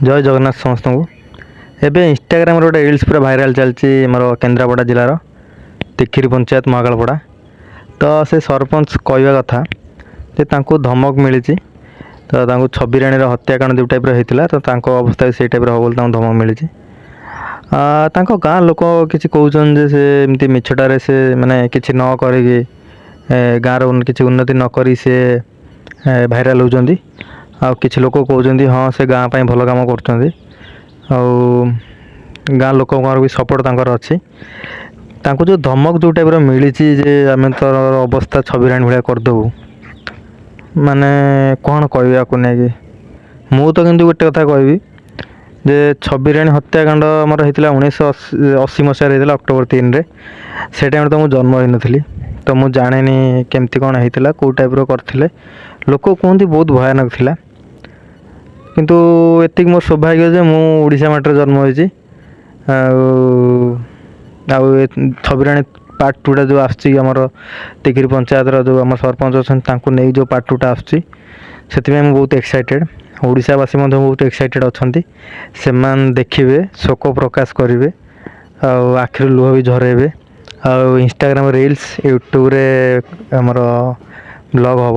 ଜୟ ଜଗନ୍ନାଥ ସମସ୍ତଙ୍କୁ। ଏବେ ଇନଷ୍ଟାଗ୍ରାମରେ ଗୋଟେ ରିଲ୍ସ ପୁରା ଭାଇରାଲ୍ ଚାଲିଛି, ଆମର କେନ୍ଦ୍ରାପଡ଼ା ଜିଲ୍ଲାର ତିଖିରି ପଞ୍ଚାୟତ ମହାକାଳପଡ଼ା। ତ ସେ ସରପଞ୍ଚ କହିବା କଥା ଯେ ତାଙ୍କୁ ଧମକ ମିଳିଛି। ତ ତାଙ୍କୁ ଛବିରାଣୀର ହତ୍ୟାକାଣ୍ଡ ଯେଉଁ ଟାଇପ୍ର ହେଇଥିଲା, ତ ତାଙ୍କ ଅବସ୍ଥା ବି ସେଇ ଟାଇପ୍ର ହେବ ବୋଲି ତାଙ୍କୁ ଧମକ ମିଳିଛି। ତାଙ୍କ ଗାଁ ଲୋକ କିଛି କହୁଛନ୍ତି ଯେ ସେ ଏମିତି ମିଛଟାରେ ସେ ମାନେ କିଛି ନ କରିକି, ଗାଁର କିଛି ଉନ୍ନତି ନ କରି ସେ ଭାଇରାଲ୍ ହେଉଛନ୍ତି। ଆଉ କିଛି ଲୋକ କହୁଛନ୍ତି, ହଁ, ସେ ଗାଁ ପାଇଁ ଭଲ କାମ କରୁଛନ୍ତି ଆଉ ଗାଁ ଲୋକଙ୍କର ବି ସପୋର୍ଟ ତାଙ୍କର ଅଛି। ତାଙ୍କୁ ଯେଉଁ ଧମକ ଯେଉଁ ଟାଇପ୍ର ମିଳିଛି ଯେ ଆମେ ତୋର ଅବସ୍ଥା ଛବିରାଣୀ ଭଳିଆ କରିଦେବୁ, ମାନେ କ'ଣ କହିବି ୟାକୁ ନେଇକି? ମୁଁ ତ କିନ୍ତୁ ଗୋଟେ କଥା କହିବି ଯେ ଛବିରାଣୀ ହତ୍ୟାକାଣ୍ଡ ଆମର ହେଇଥିଲା 1980 ମସିହାରେ ହେଇଥିଲା, ଅକ୍ଟୋବର 3ରେ। ସେ ଟାଇମ୍ରେ ତ ମୁଁ ଜନ୍ମ ହେଇନଥିଲି, ତ ମୁଁ ଜାଣିନି କେମିତି କ'ଣ ହେଇଥିଲା, କେଉଁ ଟାଇପ୍ର କରିଥିଲେ। ଲୋକ କୁହନ୍ତି ବହୁତ ଭୟାନକ ଥିଲା। କିନ୍ତୁ ଏତିକି ମୋର ସୌଭାଗ୍ୟ ଯେ ମୁଁ ଓଡ଼ିଶା ମାଟିରେ ଜନ୍ମ ହେଇଛି। ଆଉ ଏ ଛବିରାଣୀ ପାର୍ଟ ଟୁଟା ଯେଉଁ ଆସୁଛି, ଆମର ତିକିରି ପଞ୍ଚାୟତର ଯେଉଁ ଆମ ସରପଞ୍ଚ ଅଛନ୍ତି, ତାଙ୍କୁ ନେଇ ଯେଉଁ ପାର୍ଟ ଟୁଟା ଆସୁଛି, ସେଥିପାଇଁ ମୁଁ ବହୁତ ଏକ୍ସାଇଟେଡ଼୍। ଓଡ଼ିଶାବାସୀ ମଧ୍ୟ ବହୁତ ଏକ୍ସାଇଟେଡ଼୍ ଅଛନ୍ତି। ସେମାନେ ଦେଖିବେ, ଶୋକ ପ୍ରକାଶ କରିବେ ଆଉ ଆଖିରୁ ଲୁହ ବି ଝରେଇବେ। ଆଉ ଇନଷ୍ଟାଗ୍ରାମ ରିଲ୍ସ, ୟୁଟ୍ୟୁବରେ ଆମର ବ୍ଲଗ୍ ହେବ।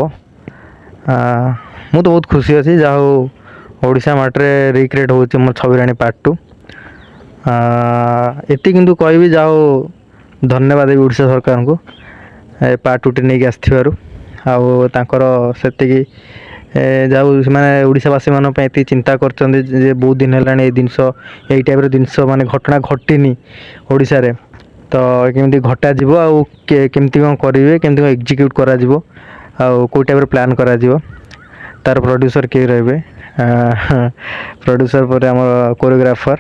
ମୁଁ ତ ବହୁତ ଖୁସି ଅଛି, ଯାହା ହଉ ଓଡ଼ିଶା ମାଟିରେ ରିକ୍ରିଏଟ୍ ହେଉଛି ମୋ ଛବିରାଣୀ ପାର୍ଟ ଟୁ। ଏତିକି କିନ୍ତୁ କହିବି, ଯାହା ହଉ ଧନ୍ୟବାଦ ଦେବି ଓଡ଼ିଶା ସରକାରଙ୍କୁ ଏ ପାର୍ଟ ଟୁଟି ନେଇକି ଆସିଥିବାରୁ। ଆଉ ତାଙ୍କର ସେତିକି ଯାହା ହଉ ସେମାନେ ଓଡ଼ିଶାବାସୀମାନଙ୍କ ପାଇଁ ଏତିକି ଚିନ୍ତା କରିଛନ୍ତି ଯେ ବହୁତ ଦିନ ହେଲାଣି ଏଇ ଜିନିଷ, ଏଇ ଟାଇପ୍ର ଜିନିଷ ମାନେ ଘଟଣା ଘଟିନି ଓଡ଼ିଶାରେ, ତ କେମିତି ଘଟାଯିବ ଆଉ କେମିତି କ'ଣ କରିବେ, କେମିତି କ'ଣ ଏକ୍ଜିକ୍ୟୁଟ୍ କରାଯିବ ଆଉ କେଉଁ ଟାଇପ୍ର ପ୍ଲାନ୍ କରାଯିବ, ତାର ପ୍ରଡ୍ୟୁସର୍ କିଏ ରହିବେ, ପ୍ରଡ୍ୟୁସର୍ ପରେ ଆମର choreographer,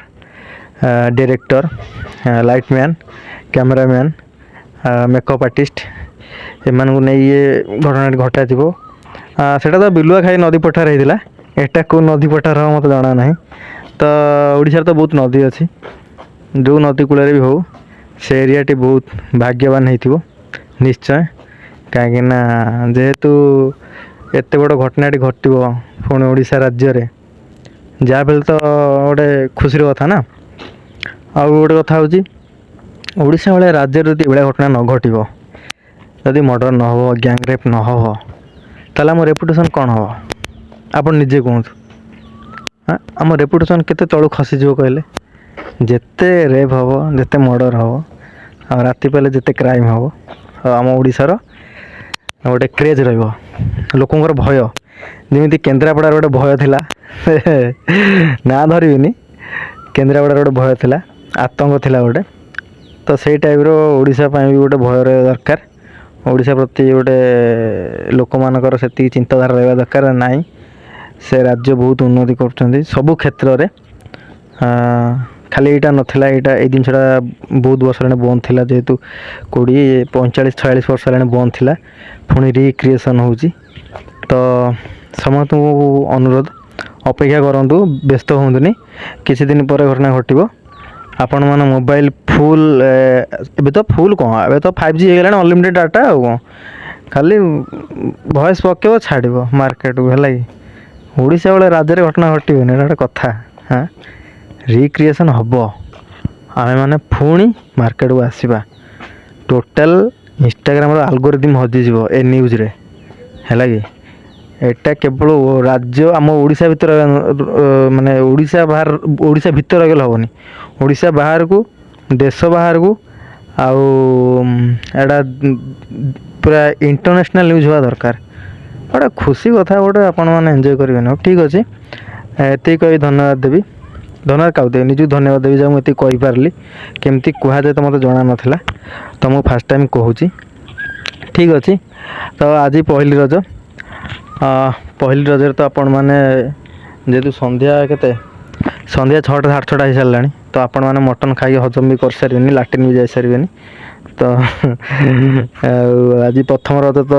director, lightman, cameraman, makeup artist, ଏମାନଙ୍କୁ ନେଇ ଇଏ ଘଟଣାଟି ଘଟାଯିବ। ସେଇଟା ତ ବିଲୁଆ ଖାଇ ନଦୀ ପଠାରେ ହେଇଥିଲା। ଏଟା କେଉଁ ନଦୀ ପଠାରେ ହେବ ମୋତେ ଜଣା ନାହିଁ। ତ ଓଡ଼ିଶାରେ ତ ବହୁତ ନଦୀ ଅଛି, ଯେଉଁ ନଦୀ କୂଳରେ ବି ହଉ ସେ ଏରିଆଟି ବହୁତ ଭାଗ୍ୟବାନ ହେଇଥିବ ନିଶ୍ଚୟ। କାହିଁକିନା ଯେହେତୁ ଏତେ ବଡ଼ ଘଟଣାଟି ଘଟିବ ପୁଣି ଓଡ଼ିଶା ରାଜ୍ୟରେ, ଯାହା ବି ହେଲେ ତ ଗୋଟେ ଖୁସିର କଥା ନା। ଆଉ ଗୋଟେ କଥା ହେଉଛି, ଓଡ଼ିଶା ଭଳିଆ ରାଜ୍ୟରେ ଯଦି ଏଭଳିଆ ଘଟଣା ନ ଘଟିବ, ଯଦି ମର୍ଡ଼ର ନ ହେବ, ଗ୍ୟାଙ୍ଗ ରେପ୍ ନ ହେବ, ତାହେଲେ ଆମ ରେପୁଟେସନ୍ କ'ଣ ହେବ? ଆପଣ ନିଜେ କୁହନ୍ତୁ। ଆମ ରେପୁଟେସନ୍ କେତେ ତଳୁ ଖସିଯିବ କହିଲେ? ଯେତେ ରେପ୍ ହେବ, ଯେତେ ମର୍ଡ଼ର ହେବ ଆଉ ରାତି ପାହିଲେ ଯେତେ କ୍ରାଇମ୍ ହେବ, ଆଉ ଆମ ଓଡ଼ିଶାର ଗୋଟେ କ୍ରେଜ୍ ରହିବ, ଲୋକଙ୍କର ଭୟ। ଯେମିତି କେନ୍ଦ୍ରାପଡ଼ାର ଗୋଟେ ଭୟ ଥିଲା, ନାଁ ଧରିବିନି, କେନ୍ଦ୍ରାପଡ଼ାର ଗୋଟେ ଭୟ ଥିଲା, ଆତଙ୍କ ଥିଲା ଗୋଟେ, ତ ସେଇ ଟାଇପ୍ର ଓଡ଼ିଶା ପାଇଁ ବି ଗୋଟେ ଭୟ ରହିବା ଦରକାର। ଓଡ଼ିଶା ପ୍ରତି ଗୋଟେ ଲୋକମାନଙ୍କର ସେତିକି ଚିନ୍ତାଧାରା ରହିବା ଦରକାର, ନାହିଁ, ସେ ରାଜ୍ୟ ବହୁତ ଉନ୍ନତି କରୁଛନ୍ତି ସବୁ କ୍ଷେତ୍ରରେ। ଖାଲି ଏଇଟା ନଥିଲା, ଏଇଟା ଏଇ ଜିନିଷଟା ବହୁତ ବର୍ଷ ହେଲାଣି ବନ୍ଦ ଥିଲା। ଯେହେତୁ 20, 45, 46 ବର୍ଷ ହେଲାଣି ବନ୍ଦ ଥିଲା, ପୁଣି ରିକ୍ରିଏସନ୍ ହେଉଛି। ତ ସମସ୍ତଙ୍କୁ ଅନୁରୋଧ, ଅପେକ୍ଷା କରନ୍ତୁ, ବ୍ୟସ୍ତ ହୁଅନ୍ତୁନି। କିଛି ଦିନ ପରେ ଘଟଣା ଘଟିବ। ଆପଣମାନେ ମୋବାଇଲ ଫୁଲ୍, ଏବେ ତ ଫୁଲ୍ କ'ଣ, ଏବେ ତ 5G ହେଇଗଲାଣି, ଅନଲିମିଟେଡ଼ ଡାଟା। ଆଉ କ'ଣ, ଖାଲି ଭଏସ୍ ପକେଇବ, ଛାଡ଼ିବ ମାର୍କେଟକୁ, ହେଲା କି? ଓଡ଼ିଶା ଭଳିଆ ରାଜ୍ୟରେ ଘଟଣା ଘଟିବନି, ଏଇଟା ଗୋଟେ କଥା? ହଁ, ରିକ୍ରିଏସନ୍ ହେବ, ଆମେମାନେ ପୁଣି ମାର୍କେଟକୁ ଆସିବା। ଟୋଟାଲ୍ ଇନଷ୍ଟାଗ୍ରାମର ଆଲଗୋରିଦିମ୍ ହଜିଯିବ ଏ ନ୍ୟୁଜ୍ରେ, ହେଲା କି? ଏଇଟା କେବଳ ରାଜ୍ୟ ଆମ ଓଡ଼ିଶା ଭିତରେ, ମାନେ ଓଡ଼ିଶା ବାହାର, ଓଡ଼ିଶା ଭିତରେ ରହିଗଲେ ହେବନି, ଓଡ଼ିଶା ବାହାରକୁ, ଦେଶ ବାହାରକୁ, ଆଉ ଏଇଟା ପୁରା ଇଣ୍ଟରନ୍ୟାସନାଲ୍ ନ୍ୟୁଜ୍ ହେବା ଦରକାର। ଗୋଟେ ଖୁସି କଥା ଗୋଟେ, ଆପଣମାନେ ଏନ୍ଜୟ କରିବେନି? ହଉ, ଠିକ୍ ଅଛି, ଏତିକି କହି ଧନ୍ୟବାଦ ଦେବି। ଧନ୍ୟବାଦ କାହାକୁ ଦେବି? ନିଜକୁ ଧନ୍ୟବାଦ ଦେବି ଯେ ମୁଁ ଏତିକି କହିପାରିଲି। କେମିତି କୁହାଯାଏ ତ ମୋତେ ଜଣା ନଥିଲା, ତ ମୁଁ ଫାର୍ଷ୍ଟ ଟାଇମ୍ କହୁଛି। ଠିକ୍ ଅଛି, ତ ଆଜି ପହିଲି ରଜ। ପହିଲି ରଜରେ ତ ଆପଣମାନେ, ଯେହେତୁ ସନ୍ଧ୍ୟା କେତେ, ସନ୍ଧ୍ୟା 6ଟା, 6:30 ହେଇସାରିଲାଣି, ତ ଆପଣମାନେ ମଟନ୍ ଖାଇକି ହଜମ ବି କରିସାରିବେନି, ଲାଟ୍ରିନ୍ ବି ଯାଇସାରିବେନି। ତ ଆଉ ଆଜି ପ୍ରଥମ ରଜ ତ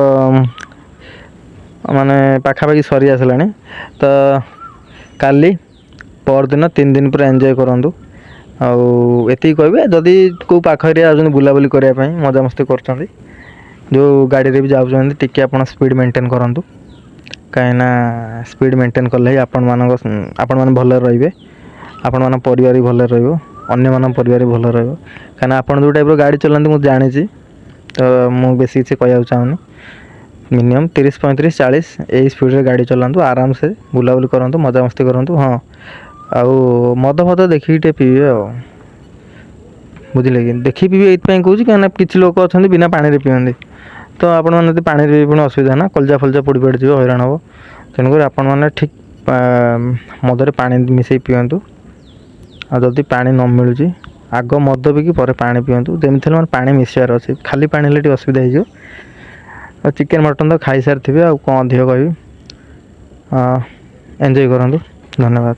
ମାନେ ପାଖାପାଖି ସରି ଆସିଲାଣି। ତ କାଲି, ପରଦିନ, 3 ଦିନ ପୁରା ଏନ୍ଜୟ କରନ୍ତୁ। ଆଉ ଏତିକି କହିବେ, ଯଦି କେଉଁ ପାଖ ଏରିଆ ଯାଉଛନ୍ତି ବୁଲାବୁଲି କରିବା ପାଇଁ, ମଜାମସ୍ତି କରୁଛନ୍ତି, ଯେଉଁ ଗାଡ଼ିରେ ବି ଯାଉଛନ୍ତି, ଟିକେ ଆପଣ ସ୍ପିଡ଼ ମେଣ୍ଟେନ୍ କରନ୍ତୁ। କାହିଁକିନା ସ୍ପିଡ଼ ମେଣ୍ଟେନ୍ କଲେ ହିଁ ଆପଣମାନଙ୍କ ଆପଣମାନେ ଭଲରେ ରହିବେ, ଆପଣମାନଙ୍କ ପରିବାର ବି ଭଲରେ ରହିବ, ଅନ୍ୟମାନଙ୍କ ପରିବାର ବି ଭଲରେ ରହିବ। କାହିଁକିନା ଆପଣ ଯେଉଁ ଟାଇପ୍ର ଗାଡ଼ି ଚଲାନ୍ତି ମୁଁ ଜାଣିଛି, ତ ମୁଁ ବେଶୀ କିଛି କହିବାକୁ ଚାହୁଁନି। ମିନିମମ୍ 30, 35, 40 ଏଇ ସ୍ପିଡ଼ରେ ଗାଡ଼ି ଚଲାନ୍ତୁ, ଆରାମସେ ବୁଲାବୁଲି କରନ୍ତୁ, ମଜାମସ୍ତି କରନ୍ତୁ। ହଁ, ଆଉ ମଦ ଫଦ ଦେଖିକି ଟିକେ ପିଇବେ ଆଉ, ବୁଝିଲେ କି? ଦେଖିକି ପିଇବେ ଏଇଥିପାଇଁ କହୁଛି, କାହିଁକିନା କିଛି ଲୋକ ଅଛନ୍ତି ବିନା ପାଣିରେ ପିଅନ୍ତି। ତ ଆପଣମାନେ ଯଦି ପାଣିରେ ପିଇବେ ପୁଣି ଅସୁବିଧା ନା, କଲିଜା ଫଲିଜା ପୋଡ଼ି ପାଡ଼ି ଯିବ, ହଇରାଣ ହେବ। ତେଣୁକରି ଆପଣମାନେ ଠିକ୍ ମଦରେ ପାଣି ମିଶାଇ ପିଅନ୍ତୁ। ଆଉ ଯଦି ପାଣି ନ ମିଳୁଛି, ଆଗ ମଦ ପିଇକି ପରେ ପାଣି ପିଅନ୍ତୁ। ଯେମିତି ହେଲେ ମାନେ ପାଣି ମିଶିବାର ଅଛି, ଖାଲି ପାଣି ହେଲେ ଟିକେ ଅସୁବିଧା ହେଇଯିବ। ଆଉ ଚିକେନ୍ ମଟନ୍ ତ ଖାଇସାରିଥିବେ, ଆଉ କ'ଣ ଅଧିକ କହିବି? ଏନ୍ଜୟ କରନ୍ତୁ, ଧନ୍ୟବାଦ।